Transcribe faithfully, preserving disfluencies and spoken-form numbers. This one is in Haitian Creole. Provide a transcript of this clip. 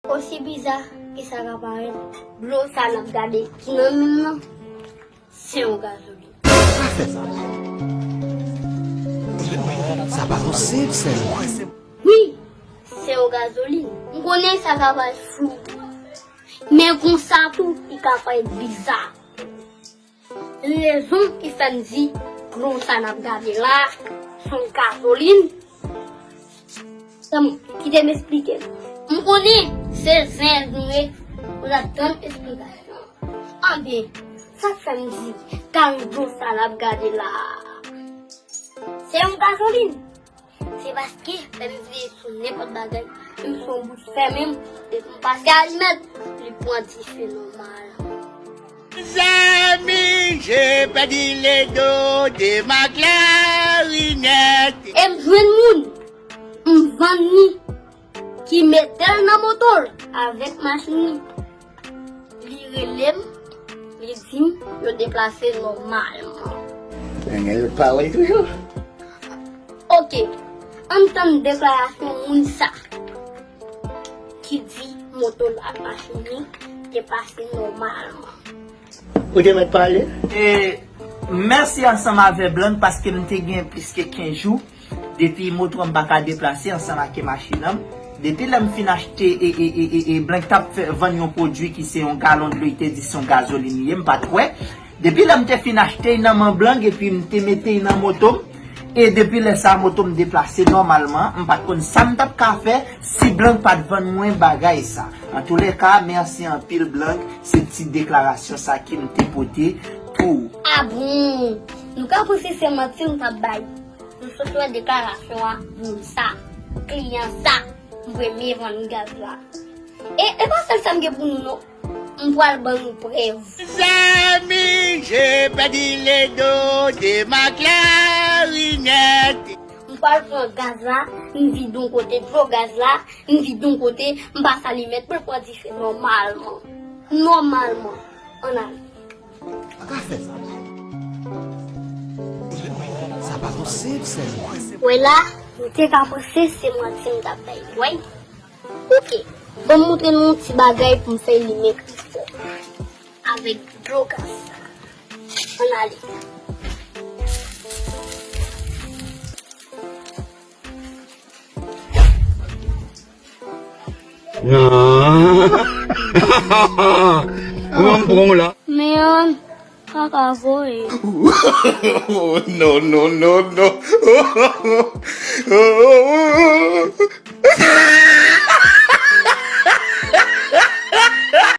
Osi biza ke sa ka parèt, dlo sa n ap gade ki nan men m nan, se yon gazolin. Sa pa posib, sèlman. Wi, se yon gazolin. M konnen sa ka parèt flou. Men konsa tou, li ka parèt biza. Rezon ki fè m di dlo sa n ap gade la, se yon gazolin. Tann, kite m esplike. M konnen se zen nou ye, ou t ap tann esplikasyon. Anben, sa k fè m di, kalon dlo sa n ap gade la, se yon gazolin. Se paske lè m vire sou nenpòt bagay, menm si yon bouch fèmen, depi m pase alimèt, li pran dife nòmal. Zanmi, je pèdi le do de ma klarinèt. E m jwenn moun, m vann li, ki mete l nan moto l avèk machin li. Li rele m, li di m yo deplase nòmalman. Nèg yo pawòl toujou. Oke, ann tann deklarasyon moun sa ki di moto l ak machin li deplase nòmalman. Ou te mèt pale? E, mèsi ansanm avè Blank paske m te gen plis ke kenz jou depi moto an pa ka deplase ansanm ak machin an. Depi lè m fin achte e, e, e, e, e Blank t ap fè, vann yon pwodui ki se yon galon dlo, li te di se yon gazolin li ye, m pa t kwè. Depi lè m te fin achte l nan men Blank epi m te mete l nan moto m, e depi lè sa moto m deplase nòmalman, m pa t konn sa m t ap ka fè si Blank pa t vann mwen bagay sa. Antoulèka, mèsi anpil Blank, se ti deklarasyon sa ke m te pote pou ou. A bon, nou ka panse se manti m t ap bay. Nou sot wè deklarasyon a moun sa, kliyan sa, m premye vann gaz la. E, e pa sèl sa m gen pou nou non. M pral ban nou prèv. Zanmi, je pèdi le do de ma klarinèt. M pral pran gaz la, m vide yon kote dlo gaz la, m vide yon kote, m pase alimèt, mwen pran dife nòmalman. Nòmalman. Ann ale. Sa pa posib, sèlman. Wè la, m te ka panse se manti m t ap bay. Wè. Oke, ban m montre nou yon ti bagay pou m fè limen pi fò. Avèk dlo gaz sa. Ann ale. Nan. Ou menm pran w la. Men, pa ka voye. No, no, no, no.